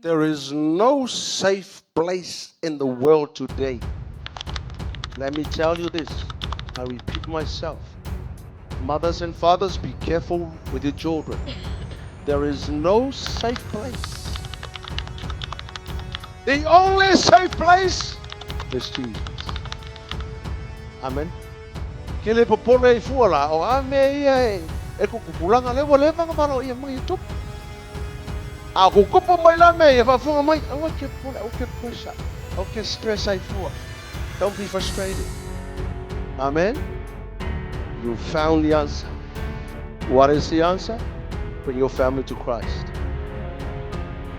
There is no safe place in the world today. Let me tell you this. I repeat myself. Mothers and fathers, be careful with your children. There is no safe place. The only safe place is Jesus. Amen. Ke le popole i fua la, o a mea ia e, e kukupulaga lea ua leva ona valoia mai e tupu. A kukupu mai la mea ia faafofoga mai, aua e te popole, aua e te pressure, aua e te stress ai fua. Don't be frustrated. Amen. You found the answer. What is the answer? Bring your family to Christ.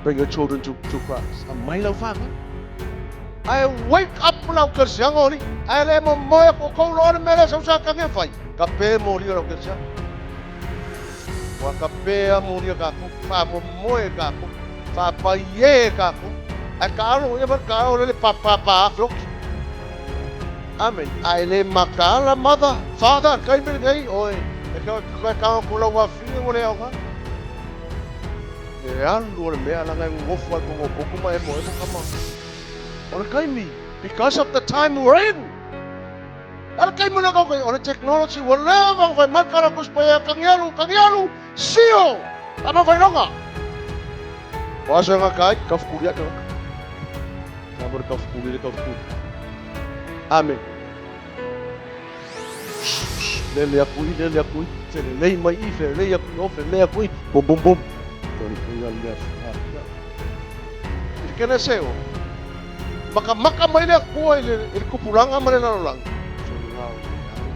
Bring your children to Christ. Aumai lau fanau. Ae wake up lau kerisiano o alii. Ae le momoe aku kou loa le mea lea sau sa kagi e fai. Ka pe molia lau kerisiano. Ua ka pe a molia kakou. Fa momoe kakou. Fa paie kakou. Ae ka alo ia ka alo le pa pa pa afe oki. Amen. Ae le makaala mother, father, kai mele nei oe. E ka ka ka ko lau wafine ua le aoga. E alu o le mea langa e ngofo ai ko koko ma emo emo kama. O le kaimi, because of the time we're in. Ala kaimi na kau o le technology ua leva fai mai kala kus pa ya kangialu, kangialu, sio. Ama fai longa. O aso nga kai, ka fukuri ake. Ka mo ka fukuri, ka fukuri. Amen. Lele aku i, lele aku i, felelei mai i, felelei aku i, o felelei aku i, bum bum bum. Tonu pui al mea I le kene seo, makamaka mai le Akua i le, i le kupulaga ma le lalolagi. Solo ngā o leanga,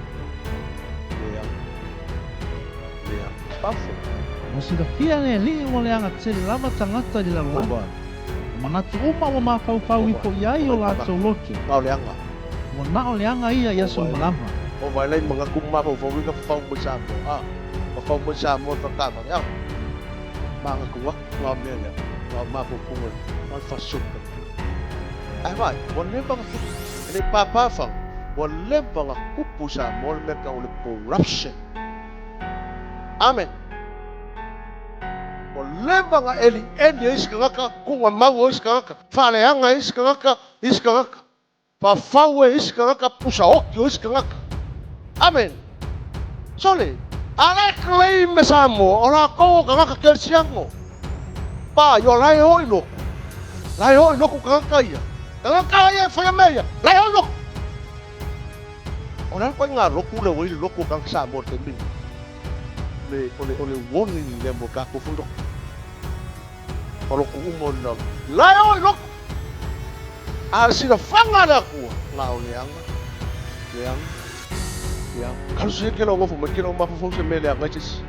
leanga, leanga. Pafo. Ua silafia e le Alii ua leaga tele lava tagata i le lalolagi. Ua manatu uma ua mafaufau ifo i ai o latou loto. Ua na o le aga ia i aso uma lava. Amen. Ua leva ona elieli e isi tagata, tuugamau e isi tagata, faaleaga e isi tagata, isi tagata, fafau e isi tagata, pusa oti o isi tagata. Amen. Sole, a la e claim e Samoa, o latou o tagata kerisiano. Pa, i o la e o i lotu. La e o i lotu tagata ia. Tagata ia e whaia mea ia. La e o i lotu. O le a le ituaiga lotu lea ua i le lotu o tagata Samoa i le taimi lenei? Le, o le, o le warning lea mo tatou foi lotu. O lotu uma o le lalolagi. La e o i lotu! A o le silafaga a le Atua, na o leaga, leaga, leaga. Talosia ke lau nofo mai, ke lau mafaufau se mea leaga ai se isi.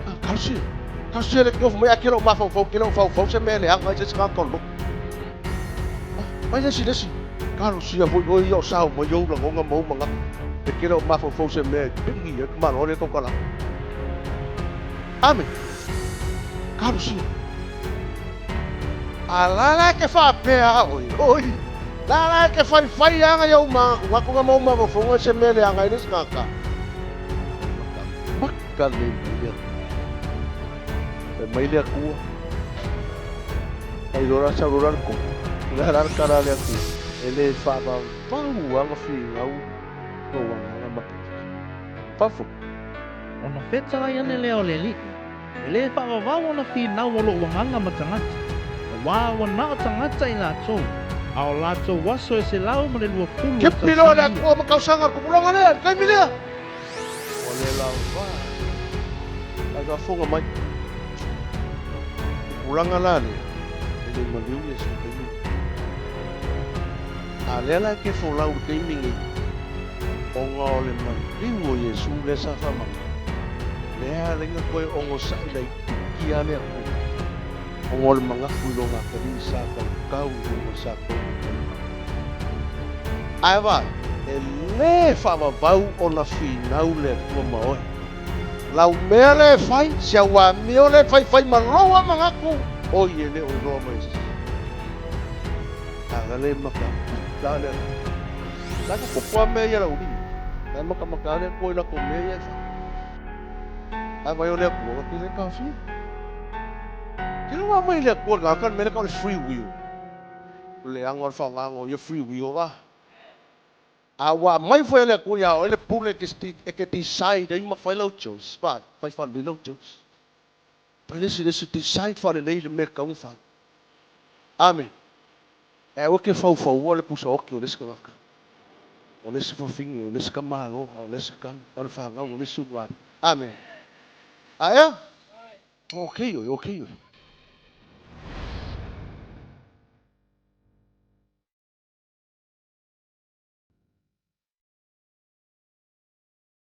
Ah, talosia. Talosia le nofo mai, a ke lau mafaufau, ke lau faufau se mea leaga ai se isi tagata o le lotu. Mai le isi le isi. Talosia foi oe ia o sao mai ou lagona ma ou manatu. E tele o mafaufau se mea e pigi ai ka malo lea taukalanga. Amen. Talosia. A la la e te faapea a oe, oi, la la e te faifai aga i ou manatunatu ma ou mafaufauga se mea leaga ai le isi tagata. Makamaka le mai le Atua. Fai mai le Atua, Ai loa la sau loa la le koko, le la le tala a le Atua, e le faavavau aga finau lou agaga matakiti. Fafo. Ona fetalai ane lea o le Alii, E le faavavau ona finau o lou agaga ma tagata, auā ua na o tagata i latou, a o latou aso e 120 o Kepi loa le tausaga ia. Atua ma tausaga o le tupulaga lea i le taimi lea. Ua le lava ai faafofoga mai. Tupulaga la lea, e le maliu Iesu i le taimi nei. A lea la e te folau i le taimi nei, ona o le maliu o Iesu lea sa faamata, lea ala ai na toe onosai laitiiti lava le Atua, ona o le manatu i lona atalii sa tautau i luga o sa tou mataimau. Ae vaai, e le faavavau ona finau le Atua ma oe. Lau mea lea e fai, si au amio lea e faifai ma lou a manatu, oi e le o iloa mai e se isi. A le makamaka le Atua. La ka tupu a mea ia lau lima. La e makamaka le Atua i latou mea ia e fai. Ae vai o le Atua, na te le tafia. Ke le ua aumai e le Atua i le tagata le mea lea e tau o le free will. O le leaga o le faaaogaina o ia free will va. A ua aumai foi e le Atua ia oe le pule e te decide ai ma fai lau choice, va, fai faalelei lau choice. Fai le isi le isi decide faalelei le mea e tatau ona fai. Amen. Ae aua e te faufaua le pusa oti o le isi tagata, o le isi fafine, o le isi tamaloa, o le isi tama, o le fanau, o le isi uluai. Amen. Ae a? Ok oe, ok oe.